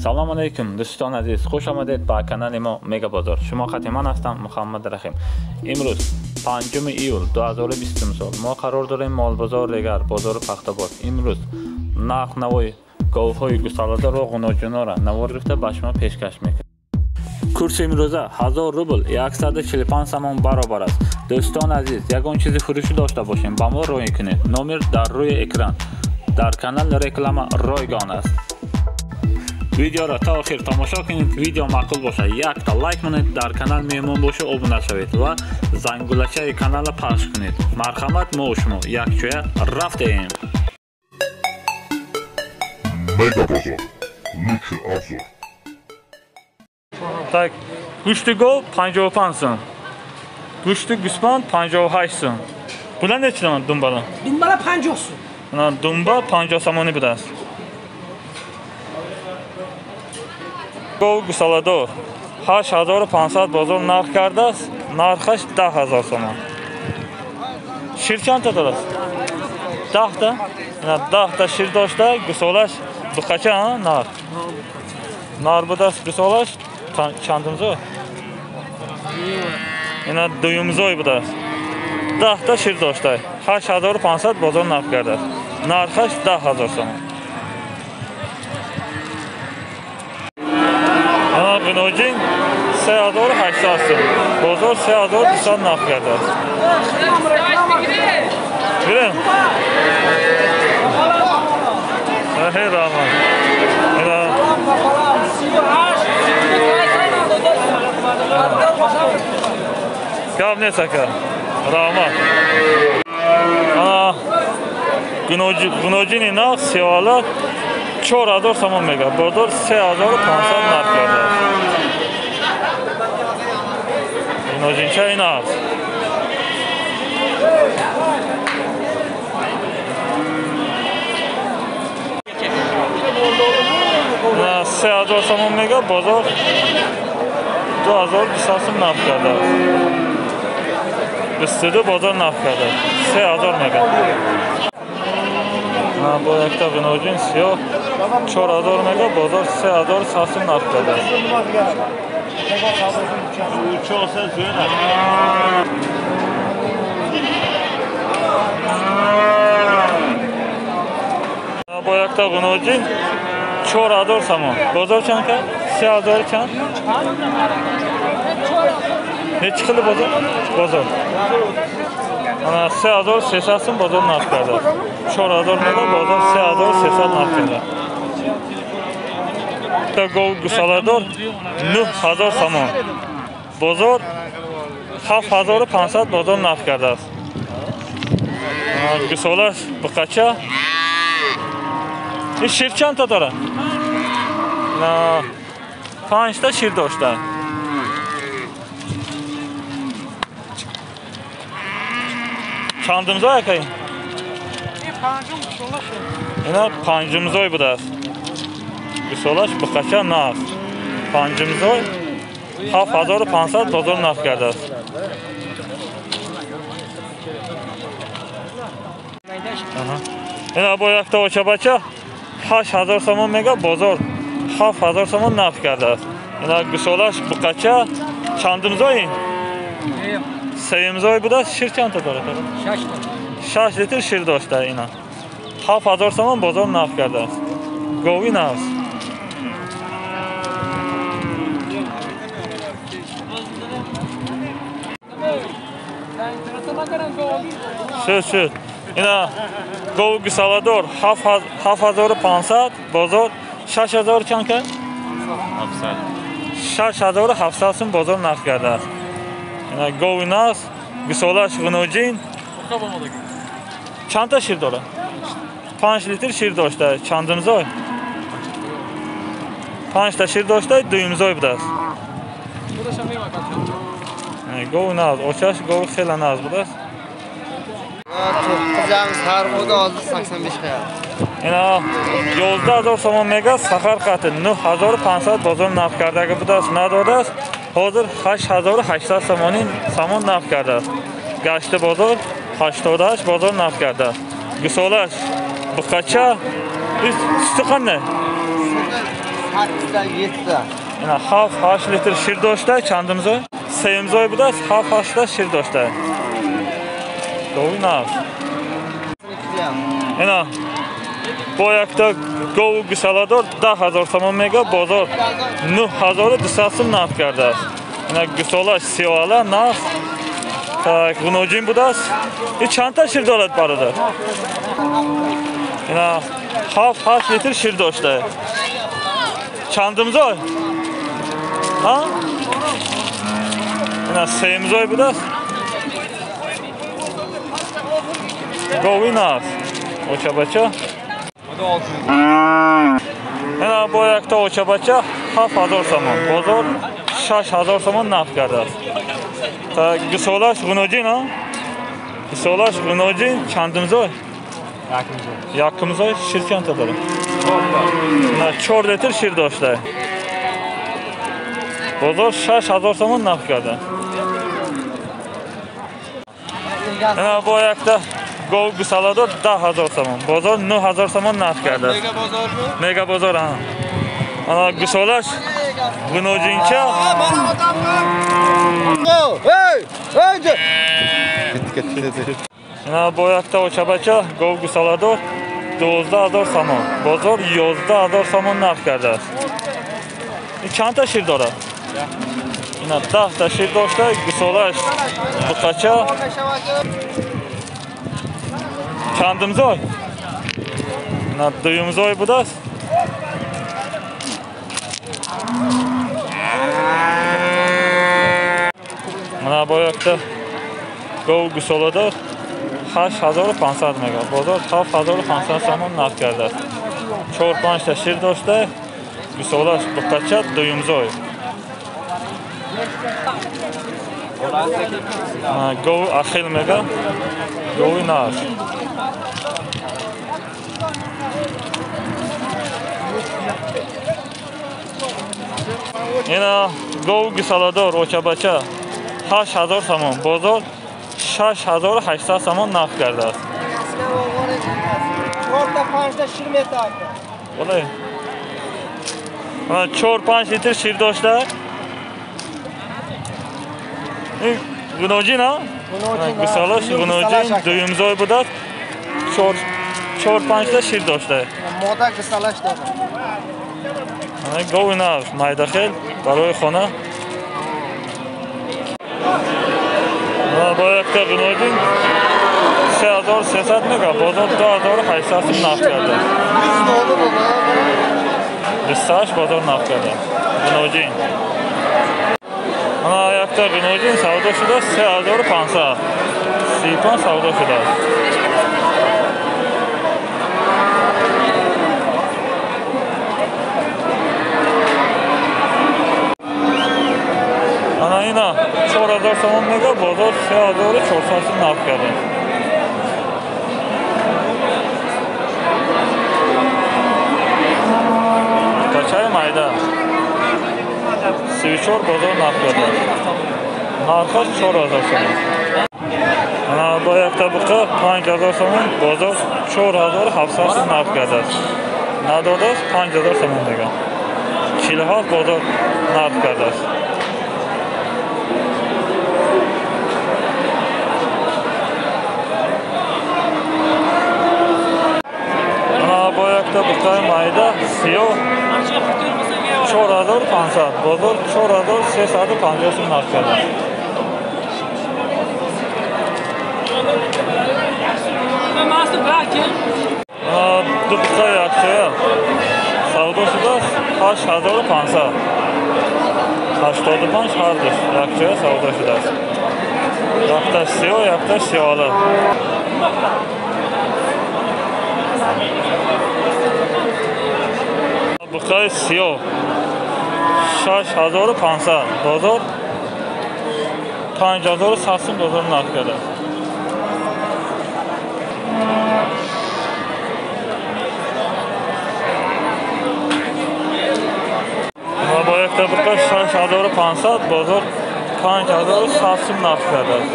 Салом алейкум дӯстони азиз, хуш омадед ба канали мо Мега Бозор. Шумо хати ман ҳастам Муҳаммад Раҳим. Имрӯз 5 июл 2020 сол мо қарор дорем молбозор дигар бозори Пахтабод. Имрӯз нарх навои говҳои гусаладорро ғуноҷунора навор гирифта ба шумо пешкаш мекунем. Курси имрӯза 1000 рубл 145 сомон баробар аст. Дӯстони азиз, ягон чизи фурӯшӣ дошта бошем, ба мо роҳӣ кунед. Номер дар рӯи экран. Дар канал реклама ройгон аст. Видеоро то охир тамошо кунед. Видео маъқул бошад, якта лайк монед, дар канал меҳмон боша обуна шавед ва зангулачаи каналро пахш кунед. Марҳамат, мо шумо якҷоя рафтем. Мега Бозор. Лучший обзор. Так, гӯшти гов 55 сом. Гӯшти гӯсфанд 58 сом. Була нечидан думбала? Думбала 50 сом. Ана думба 50 сомонӣ будааст. Гов гусаладор 8500 бозор нарх кардааст, нархаш 10000 сомон. Шир чанд та дорад? 10 та? Ина 10 та шир дошта, гусолаш буқача, нарх. Нар будааст гусолаш чандумзой? Ина дуюмзой будааст. 10 та шир дошта, 8500 бозор нарх кардааст. Нархаш 10000 сомон. Ғиноҷин 3800 сом. Бозор 3200 нарх кардааст. Бирем. Эй Раҳмон. Гап нест ака. Раҳмат. Ана ғиноҷини нақд сиёҳала 4000 сомон мегӯяд. Бозор 3500 нарх кардааст. Ғиноҷинча ин аст. На 3000 сомон мегӯяд, бозор 2200 сом нарх кардааст. 22 бозор нарх кардааст. 3000 мегӯяд. На бо якта ғиноҷин сиёҳ 4000 мегӯяд, бозор 3100 сом нарх кардааст. Бо якта ғиноҷин 4000 сомон. Бозор чанд кард? 3000 чанд? Нечи хили бозор? Бозор. Ана 3300 сом бозор нарх кардааст. 4000 мегӯяд, бозор 3300 нарх кардааст. Гов гусаладор 9000 сомон. Бозор 7500 бозор нарх кардааст. Гусолаш буқача. Ин шир чанд та дорад? 5 та шир дошта. Чандумзой ака ин? Ина панҷумзой будааст. Гусолаш буқача нарх. Панҷумзой 7500 бозор нарх кардааст. Ина бо якта очабача 8000 сомон мегӯяд, бозор 7000 сомон нарх кардааст. Ина гусолаш буқача. Чандумзой ин? Сеюмзой будааст. Шир чанд та дорад? 6 литр шир дошта ина. 7000 сомон бозор нарх кардааст. Гови наст. Шуд, шуд. Ина гов гусаладор 7500, бозор 6000 чанд кард? 6700 сом бозор нарх кардааст. Ина гови наст, гусолаш ғиноҷин. Чанд та шир дорад? 5 литр шир дошта. Чандумзой? 5 та шир дошта, дуюмзой будааст. Гов наз, очаш гов хеле наз будааст. Ина 11000 сомон мегӯяд, сахар қати 9500 бозор нарх кардаги будааст, надодааст. Ҳозир 8800 сомонӣ сомон нарх кардааст. Гашти бозор 88 бозор нарх кардааст. Гусолаш буқача. Сути қандай? 8 7. Ина 7-8 литр шир дошта, чандумзой? Сеюмзой будааст, 7-8 шир дошта. Гови нағз. Ина бо якта гову гусаладор 10 000 сомон мега, бозор 9200 сум нарх кардааст. Ина гусолаш сиёала нағз. Так, ғуноҷин будааст. И чандта шир дорад, бародар? Ина 7-8 литр шир дошта. Чандумзой? Ҳа? Ина сеюмзой будааст. Гови нағз. Очабача. Ина бо якта очабача 7000 сомон. Бозор 6000 сомон нарх кардааст. Так, гусолаш ғуноҷин, а? Гусолаш ғуноҷин, чандумзой? Якумзой. Шир чандта дорад? На 4 литр шир дошта. Бозор 6000 сомон нарх карда. Ина бо якта гов гусаладор 10 000 сомон. Бозор 9000 сомон нарх кардааст. Мега бозор, а. Ана гусолаш ғуноҷинча. Ина бо якта очабача гов гусаладор 12 000 сомон. Бозор 11 000 сомон нарх кардааст. Ин чандта шир дорад? Ина 10 та шир дошта, гусолаш буқача. Чандумзой? Ина дуюмзой будааст. Мана бо якта гов гусоладор 8500 мега. Бозор 7500 сомон нарх кардааст. 4-5 та шир дошта, гусолаш буқача, дуюмзой. Гов ахил мега, гови нағз. Ина гов гусаладор очабача 8000 сомон. Бозор 6800 сомон нарх кардааст. 4 5 шир метад. Бале. 4-5 литр шир дошта. Ин ғуноҷин, а? Гусалаш ғуноҷин, дуюмзой будааст. 4-5 та шир дошта. Мода гусалаш дорад. Гови нағз, майдахел барои хона. Бо якта ғуноҷин 3300 мега, бозор 2800 сум нарх кардааст. 28 бозор нарх кардааст. Ғуноҷин. Ана якта ғуноҷин савдо шудааст 3500. 35 савдо шудааст. Ана ина 4000 сомон мега, бозор 3400 сум нарх кардааст. Качаи майда 34 бозор нарх кардааст. Нархаш 4000 сомон. Ана бо якта буқа 5000 сомон, бозор 4700 сум нарх кардааст. Надодааст 5000 сомон мега. 47 бозор нарх кардааст. Ана бо якта буқаи майда сиёҳ 4500, бозор 4350 сум нарх кардааст. Ду буқа якчоя савдо шудааст 8500. 85 ҳардуш якчоя савдо шудааст. Якташ сиёҳ, якташ сиёҳала. Буқаи сиёҳ 6500, бозор 5100 сум бозор нарх кардааст. Бо якта буқа 6500, бозор 5100 сум нарх кардааст.